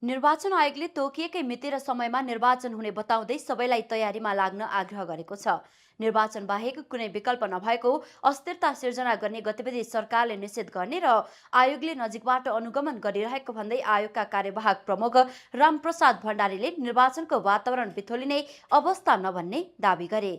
निर्वाचन आयोगले तोकिएकै मिति र समयमा निर्वाचन हुने बताउँदै सबैलाई तयारीमा लाग्न आग्रह गरेको छ। निर्वाचन बाहेक कुनै विकल्प नभएको अस्थिरता सिर्जना गर्ने गतिविधि सरकारले निषेध गर्ने र आयोगले नजिकबाट अनुगमन गरिरहेको भन्दै आयोगका कार्यवाहक प्रमुख रामप्रसाद भण्डारीले निर्वाचनको वातावरण बिथोलिने अवस्था नभन्ने दावी गरे।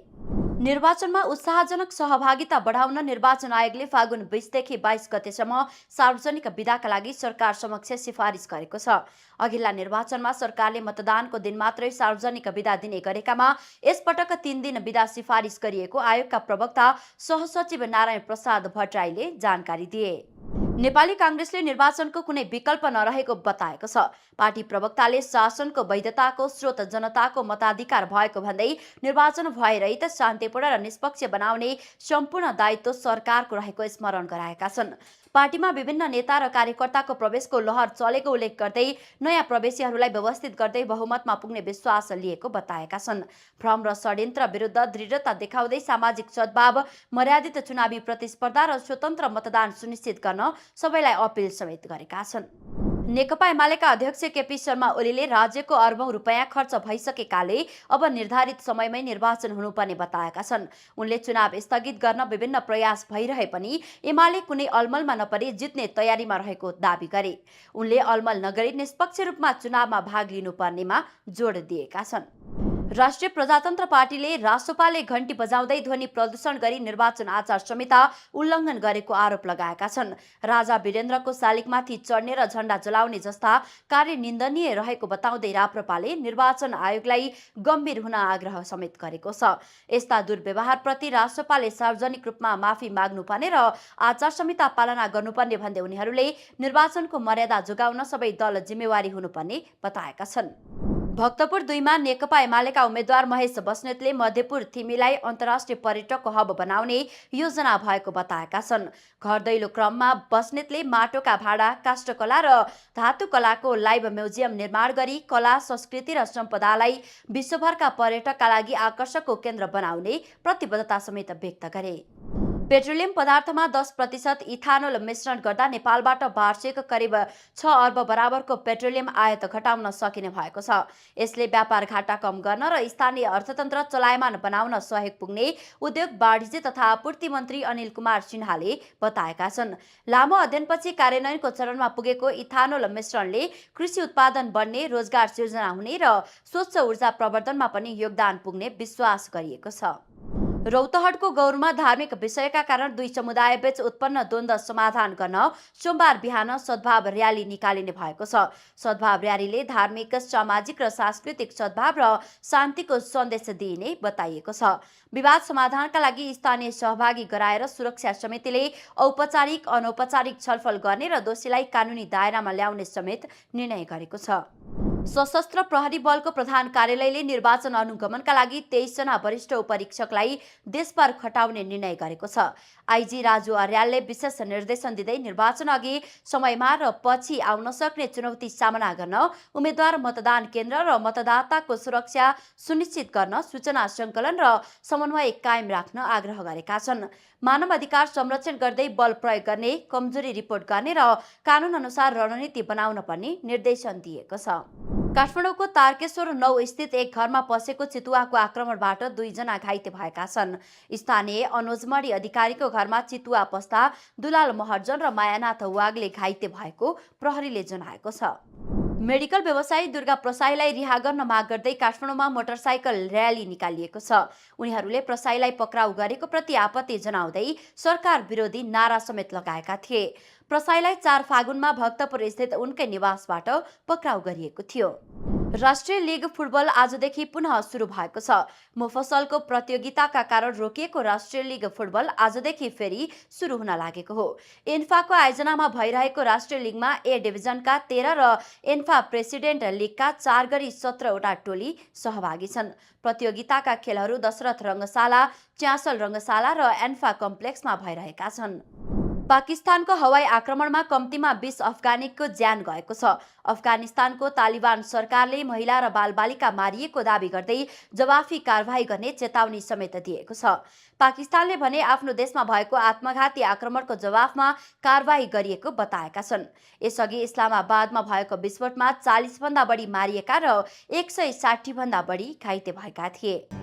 निर्वाचनमा उत्साहजनक सहभागिता बढाउन निर्वाचन आयोगले फागुन 20 देखि 22 गतेसम्म सार्वजनिक बिदाका लागि सरकार समक्ष सिफारिस गरेको छ। अघिल्ला निर्वाचनमा सरकारले मतदानको दिन मात्रै सार्वजनिक बिदा दिने गरेकामा यसपटक 3 दिन बिदा सिफारिस गरिएको आयोगका प्रवक्ता सहसचिव नारायण प्रसाद भट्टराईले जानकारी दिए। नेपाली कांग्रेसले निर्वाचनको कुनै विकल्प नरहेको बताएको छ। पार्टी प्रवक्ताले शासनको वैधताको स्रोत जनताको मताधिकार भएको भन्दै निर्वाचन भएरहित शान्तिपूर्ण र निष्पक्ष बनाउने सम्पूर्ण दायित्व सरकारको रहेको स्मरण गराएका छन्। पार्टीमा विभिन्न नेता र कार्यकर्ताको प्रवेशको लहर चलेको उल्लेख गर्दै नयाँ प्रवेशीहरूलाई व्यवस्थित गर्दै बहुमतमा पुग्ने विश्वास लिएको बताएका छन्। भ्रम र षड्यन्त्र विरुद्ध दृढता देखाउँदै सामाजिक सद्भाव, मर्यादित चुनावी प्रतिस्पर्धा र स्वतन्त्र मतदान सुनिश्चित गर्न सबैलाई अपिल समेत गरेका छन्। नेकपा एमालेका अध्यक्ष केपी शर्मा ओलीले राज्यको अर्बौं रुपैयाँ खर्च भइसकेकाले अब निर्धारित समयमै निर्वाचन हुनुपर्ने बताएका छन्। उनले चुनाव स्थगित गर्न विभिन्न प्रयास भइरहे पनि एमाले कुनै अलमलमा नपरी जित्ने तयारीमा रहेको दावी गरे। उनले अलमल नगरी निष्पक्ष रूपमा चुनावमा भाग लिनुपर्नेमा जोड दिएका छन्। राष्ट्रिय प्रजातन्त्र पार्टीले रासोपाले घण्टी बजाउँदै ध्वनि प्रदूषण गरी निर्वाचन आचार संहिता उल्लङ्घन गरेको आरोप लगाएका छन्। राजा वीरेन्द्रको शालिगमाथि चढ्ने र झण्डा जलाउने जस्ता कार्य निन्दनीय रहेको बताउँदै राप्रपाले निर्वाचन आयोगलाई गम्भीर हुन आग्रह समेत गरेको छ। यस्ता दुर्व्यवहारप्रति रासोपाले सार्वजनिक रूपमा माफी माग्नुपर्ने र आचार संहिता पालना गर्नुपर्ने भन्दै उनीहरूले निर्वाचनको मर्यादा जोगाउन सबै दल जिम्मेवारी हुनुपर्ने बताएका छन्। भक्तपुर 2 मा नेकपा एमालेका उम्मेद्वार महेश बस्नेतले मध्यपुर थिमीलाई अन्तर्राष्ट्रिय पर्यटकको हब बनाउने योजना भएको बताएका छन्। घर दैलो क्रममा बस्नेतले माटोका भाँडा, काष्ठकला र धातुकलाको लाइभ म्युजियम निर्माण गरी कला, संस्कृति र सम्पदालाई विश्वभरका पर्यटकका लागि आकर्षकको केन्द्र बनाउने प्रतिबद्धता समेत व्यक्त गरे। पेट्रोलियम पदार्थमा 10% इथानोल मिश्रण गर्दा नेपालबाट वार्षिक करिब 6 अर्ब बराबरको पेट्रोलियम आयात घटाउन सकिने भएको छ। यसले व्यापार घाटा कम गर्न र स्थानीय अर्थतन्त्र चलायमान बनाउन सहयोग पुग्ने उद्योग, वाणिज्य तथा आपूर्ति मन्त्री अनिल कुमार सिन्हाले बताएका छन्। लामो अध्ययनपछि कार्यान्वयनको चरणमा पुगेको इथानोल मिश्रणले कृषि उत्पादन बढ्ने, रोजगार सिर्जना हुने र स्वच्छ ऊर्जा प्रवर्धनमा पनि योगदान पुग्ने विश्वास गरिएको छ। रौतहटको गौरमा धार्मिक विषयका कारण दुई समुदायबीच उत्पन्न द्वन्द्व समाधान गर्न सोमबार बिहान सद्भाव र्याली निकालिने भएको छ। सद्भाव र्यालीले धार्मिक, सामाजिक र सांस्कृतिक सद्भाव र शान्तिको सन्देश दिइने बताइएको छ। विवाद समाधानका लागि स्थानीय सहभागी गराएर सुरक्षा समितिले औपचारिक, अनौपचारिक छलफल गर्ने र दोषीलाई कानुनी दायरामा ल्याउने समेत निर्णय गरेको छ। सशस्त्र प्रहरी बलको प्रधान कार्यालयले निर्वाचन अनुगमनका लागि 23 जना वरिष्ठ उपरीक्षकलाई देशभर खटाउने निर्णय गरेको छ। आइजी राजु अर्यालले विशेष निर्देशन दिँदै निर्वाचन अघि, समयमा र पछि आउन सक्ने चुनौती सामना गर्न उम्मेद्वार, मतदान केन्द्र र मतदाताको सुरक्षा सुनिश्चित गर्न सूचना सङ्कलन र समन्वय कायम राख्न आग्रह गरेका छन्। मानव अधिकार संरक्षण गर्दै बल प्रयोग गर्ने, कमजोरी रिपोर्ट गर्ने र कानुन अनुसार रणनीति बनाउन पर्ने निर्देशन दिएको छ। काठमाडौँको तारकेश्वर 9 स्थित एक घरमा पसेको चितुवाको आक्रमणबाट 2 जना घाइते भएका छन्। स्थानीय अनुजमणी अधिकारीको घरमा चितुवा पस्दा दुलाल महर्जन र मायानाथ वागले घाइते भएको प्रहरीले जनाएको छ। मेडिकल व्यवसायी दुर्गा प्रसाईलाई रिहा गर्न माग गर्दै काठमाडौँमा मोटरसाइकल र्याली निकालिएको छ। उनीहरूले प्रसाईलाई पक्राउ गरेको प्रति आपत्ति जनाउँदै सरकार विरोधी नारा समेत लगाएका थिए। प्रसाईलाई 4 फागुनमा भक्तपुर स्थित उनकै निवासबाट पक्राउ गरिएको थियो। राष्ट्रिय लिग फुटबल आजदेखि पुनः सुरु भएको छ। मुफसलको प्रतियोगिताका कारण रोकिएको राष्ट्रिय लिग फुटबल आजदेखि फेरि सुरु हुन लागेको हो। एन्फाको आयोजनामा भइरहेको राष्ट्रिय लिगमा ए डिभिजनका 13 र एन्फा प्रेसिडेन्ट लिगका 4 गरी 17 वटा टोली सहभागी छन्। प्रतियोगिताका खेलहरू दशरथ रङ्गशाला, च्यासल रङ्गशाला र एन्फा कम्प्लेक्समा भइरहेका छन्। पाकिस्तानको हवाई आक्रमणमा कम्तीमा 20 अफगानीको ज्यान गएको छ। अफगानिस्तानको तालिबान सरकारले महिला र बालबालिका मारिएको दावी गर्दै जवाफी कारवाही गर्ने चेतावनी समेत दिएको छ। पाकिस्तानले भने आफ्नो देशमा भएको आत्मघाती आक्रमणको जवाफमा कारवाही गरिएको बताएका छन्। यसअघि इस्लामाबादमा भएको विस्फोटमा 40 भन्दा बढी मारिएका र 160 भन्दा बढी घाइते भएका थिए।